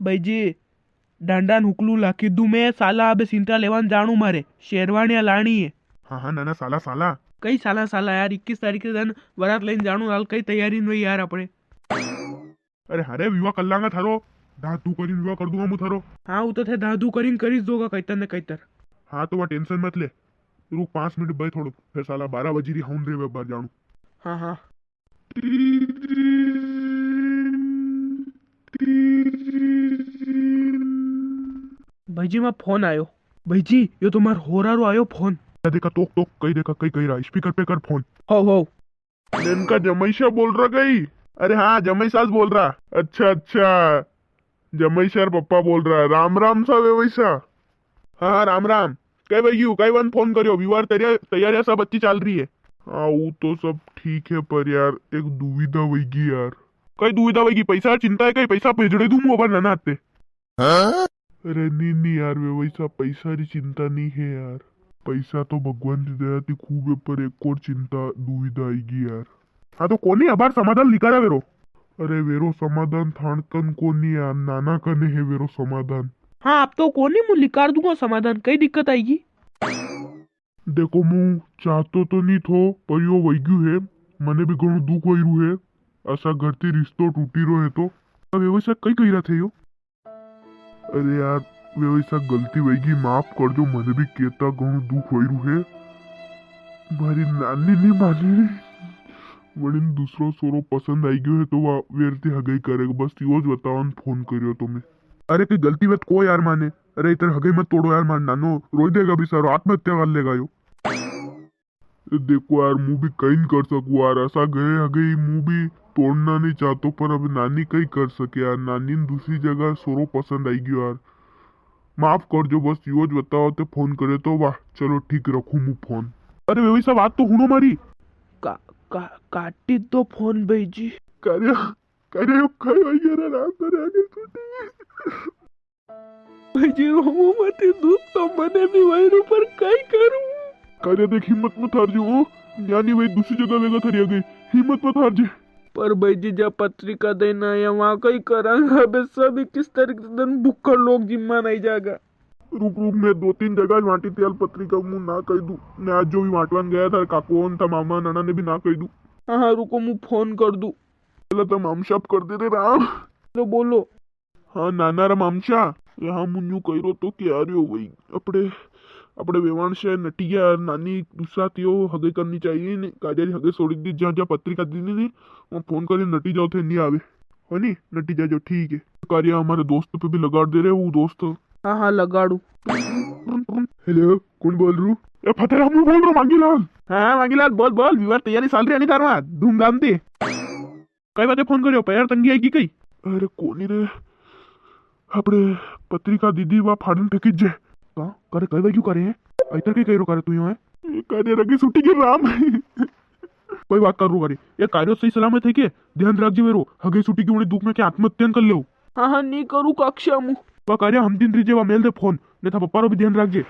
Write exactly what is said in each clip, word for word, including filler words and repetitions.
भाई जी, ढांडा न हुकलू लाखी दू मैं, साला अबे सिंतरा लेवान जाणू मारे, शेरवानिया लाणी है। हाँ, हाँ, ना, ना, साला, साला। कई साला, साला यार, इक्कीस तारीख के दिन वरात लेन जाणू हाल, कई तैयारी नी हुई यार अपने। अरे हाँ रे, विवाह कर लांगा थारो, धाधू करीन विवाह कर दूंगा मु थारो। हाँ, वो तो थे धाधू करीन करी दोगा कैतर ने कैतर। हाँ, तो वा tension मत ले, रुक पाँच मिनट भाई थोड़ो, फिर साला बारह बजी री हाउन रे बार जाणू। हाँ, हाँ। भाई जी, मां फोन आयो। भाई जी, यो तो मार होरा रो आयो फोन। क्या देखा, टोक टोक, कई देखा, कई कई रहा, speaker पे कर फोन। हो, हो। इनका जमैशा बोल रहा कई? अरे हाँ, जमैशा ज बोल रहा। अच्छा, अच्छा, जमैशा रा पप्पा बोल रहा। राम राम सा वेवैसा। हाँ, हाँ, राम राम। कई वैग्यू, कई वन फोन करियो, विवाह तैयार, तैयारियां सब अच्छी चाल री है। हाँ, वो तो सब ठीक है, पर यार, एक दुविधा वैगी यार। कई दुविधा वैगी? पैसा चिंता है, कई पैसा भेजड़े दूं मु अबार नाना हाते। हाँ? अरे नी, नी यार, वेवैसा पैसा री चिंता नी है यार। पैसा तो भगवान की दया थी खूब है, पर एक और चिंता, दुविधा आईगी यार। हाँ, तो कोनी अबार समाधान लिकारा वेरो। अरे, वेरो समाधान थाणकन कोनी यार, नाना कने है वेरो समाधान। हाँ, आप तो कोनी, मु लिकार दूंगा समाधान, कई दिक्कत आईगी? देखो, मु चाहतो तो नी थो, पर यो वैग्यू है, मने भी घणो दुख वैरू है, असा घर थी रिश्तो टूटी रो है तो। अब वेवैसा कई कही रहा थे यो? अरे यार, वेवैसा गलती वैगी, माफ कर दो, मने भी केता घणो दुख वैरू है। मारी नानी नी मानी रे, वणीन दूसरो सोरो पसंद आई गयो है, तो वा वेरती हगाई करेगा, बस यो ज बतावन फोन करियो तो मैं। अरे, कई गलती वत को यार माने। अरे, इतर हगाई मत तोड़ो यार, मार नानो रोई देगा बेचारो, आत्महत्या कर लेगा यो। ए, देखो यार, मु भी कई नी कर सकू यार, असा गए हगाई मु भी तोड़ना नी चाहतो, पर अब नानी कई कर सके यार, नानी ने दूसरी जगह सोरो पसंद आई गयो यार। माफ कर जो, बस यो ज बताओ ते फोन करे तो। वाह, चलो ठीक, रखू मु फोन। अरे वेवैसा, बात तो हुणो मारी। का, का, काटी दो फोन भाई जी। करे, करे, यो कई वई गयो रे राम, करे आगे छूटी। भाई जी, रोमो मती, दुख तो मने भी वैरू, पर कई करूं? कारिया देख, हिम्मत मत हार जो, ओ। न्यानी वई दूसरी जगह वेगा थारी हगाई, हिम्मत मत हार जे। पर भाई जी, जा पत्रिका देना आया, वां कई करांगा? अबे सब इक्कीस तारीख के दिन भूखा लोग जिम्मा नी जागा। रुक, रुक, मैं दो तीन जगह वांटी थी हाल पत्रिका, मु ना कही दूं। मैं आज जो भी वांटवान गया था, काको न था, मामा, नाना ने भी ना कही दूं। हाँ, हाँ, रुको, मु फोन कर दूं। पहले तो मामशाप कर दे रे राम। बोलो, बोलो। हाँ, नाना रा मामशा, यहाँ मु न्यू कही रो तो कि आ रह्यो भाई, अपने, अपने वेवाण से नटी गया, नानी दूसरा थियो हगे करनी चाहिए ने, कारिया री हगे सोड़ी दी, जहाँ, जहाँ पत्रिका दी नी, वहाँ फोन करे नटी जाओ थे, नी आवे, हो नी, नटी जा जो, ठीक है। कारिया हमारे दोस्त पे भी लगाड़ दे रे, वो दोस्त। हाँ, हाँ, लगाड़ू। हेलो, कौन बोल रू? ए, फतेहराम, मु बोल रू, मांगीलाल। हाँ, हाँ, मांगीलाल, बोल, बोल, विवाह तैयारी चाल रही है नी थार वहाँ, धूमधाम थी? कई बाते फोन करियो, पैर तंगी आएगी कई? अरे कोनी रे, अपने पत्रिका दीदी वा फाड़न फेंकी जे। का? करे कई बार क्यों करे हैं? इतर के कह रो करे तू यो है? ये कारिया री हगे छूटी गी राम। कोई बात कर रो करे। ये कारियो सही सलामत है के? ध्यान राख जे वेरो, हगे छूटी गी उणी दुख में के आत्महत्या न कर ले। हाँ, हाँ, नी करू काक्षा मु। वा कारिया हम दिन रीजे वा मेल दे फोन, ने था पप्पा रो भी ध्यान राख जे।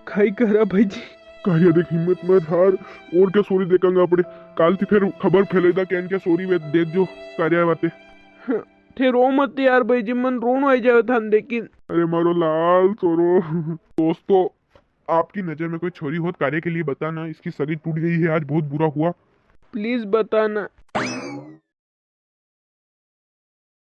कई करा भाई जी। कारिया देख, हिम्मत मत हार, और क्या सोरी देखांगा अपने। काल थी फिर खबर फैलेदा के क्या सोरी वे देख जो कारिया वाते। थे रो मत यार भाई जी, मन रोणो आई जावे थान देखिन। अरे मारो लाल सोरो। दोस्तों, आपकी नजर में कोई छोरी हो तो कारिया के लिए बताना, इसकी सगी टूट गई है, आज बहुत बुरा हुआ। Please बताना।